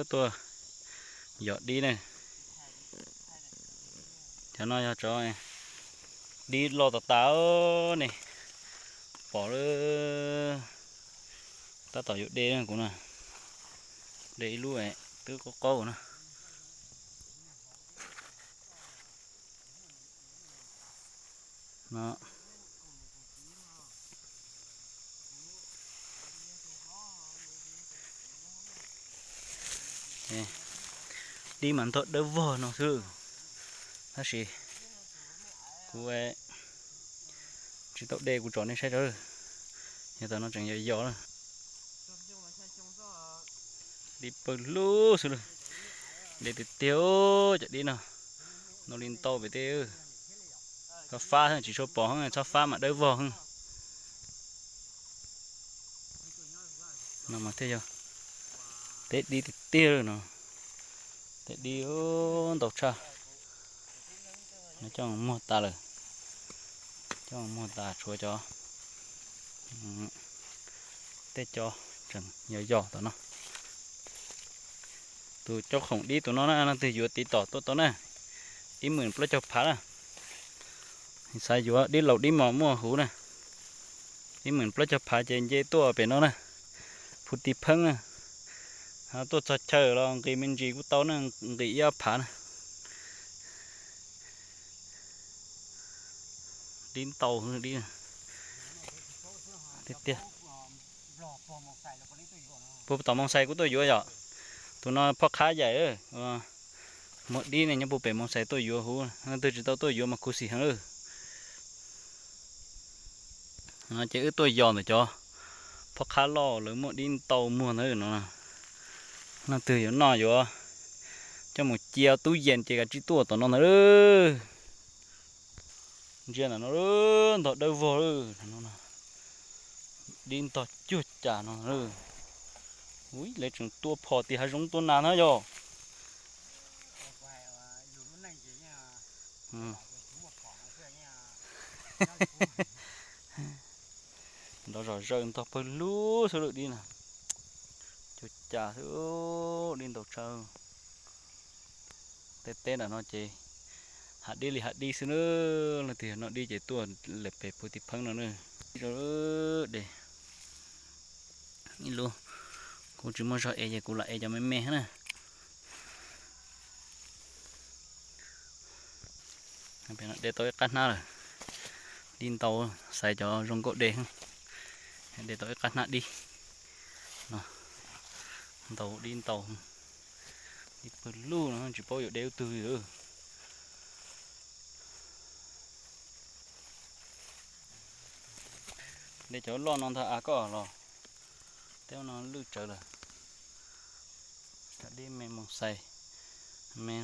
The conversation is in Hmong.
Tuaj yos dib ne. Cov no yog cov dib loj tas tas ne. Pom lawm, tab tom yuav de kuv na. De ib lub twb qaub qaub na. Dib mas ntog dawb vog no xwb, tab sis kuv tsis tau de kuv tsom nej saib tso. Yog tam no tseem yos yos lawm. Dib pawg lug xwb lawm. De tiag tiag cov dib no. No li ntau pem tej. Txhob fab, tsis tshua pom heev, txhob fab mas dawb vog heev. No mas thiaj yog teb dib tiag tiag no. Teb dib ntau tshaj. Coj muag tas lawm. Coj muag tas tshuav cov, tej cov tseem yos yos tom no. Tus coj khoom dib tus no na, leej twg yuav tiv tom tuaj tau na. Ib hmos plaub caug phav na. Xav yuav dib laus dib mos muaj huv na. Ib hmos plaub caug phav ces nce tuaj pem no na. Phu Ti Pheeb na. Tuaj txog chaw los nqis me ntsis kuj tau na, nqis ib ob phav na. Dib ntau dib tiag tiag. Puag tom Moos Xais kuj tuaj yuav yom. Tus no phob qhab yaim, muag dib ne nyob puag pem Moos Xais tuaj yuav huv, leej twg tsis tau tuaj yuav mas khuv xim heev lawm. No ces wb tuaj yos ntawm cov phob qhab loj lawv muaj dib ntau muag ntawd no. Leej twg yuav noj yuav coj mus cia tub yees ces kav tsij tuaj tom no ntag. Ntsia ntawm no, ntog dawb vog lawm. Dib ntog cuag cas no. Ui, lawv tseem tua phom tim hav zoov tua nas na yog. Nrov zom zaws ntog pawg lug xwb lawm dib na. Cuag cas xwb, dib ntau tshaj. Tej teb nram no ces hav dib li hav dib xwb na. Leej twg noj dib ces tuaj lawm pem Phu Ti Pheeb no na. Dib rau de. Ib lub kuv tsis muaj zog ev ces kuv lam ev cov me me na. De tau ib qab hnab lawm. Dib ntau, xaiv cov zoo nkauj de. De tau ib qab hnab dib. Ntau dib ntau. Dib pawg lug no tsis paub yuav de ub tug li. De cov loj no ntag av koj los. Teb no lwj tsawv lawm. Cov dib me Moos Xais me.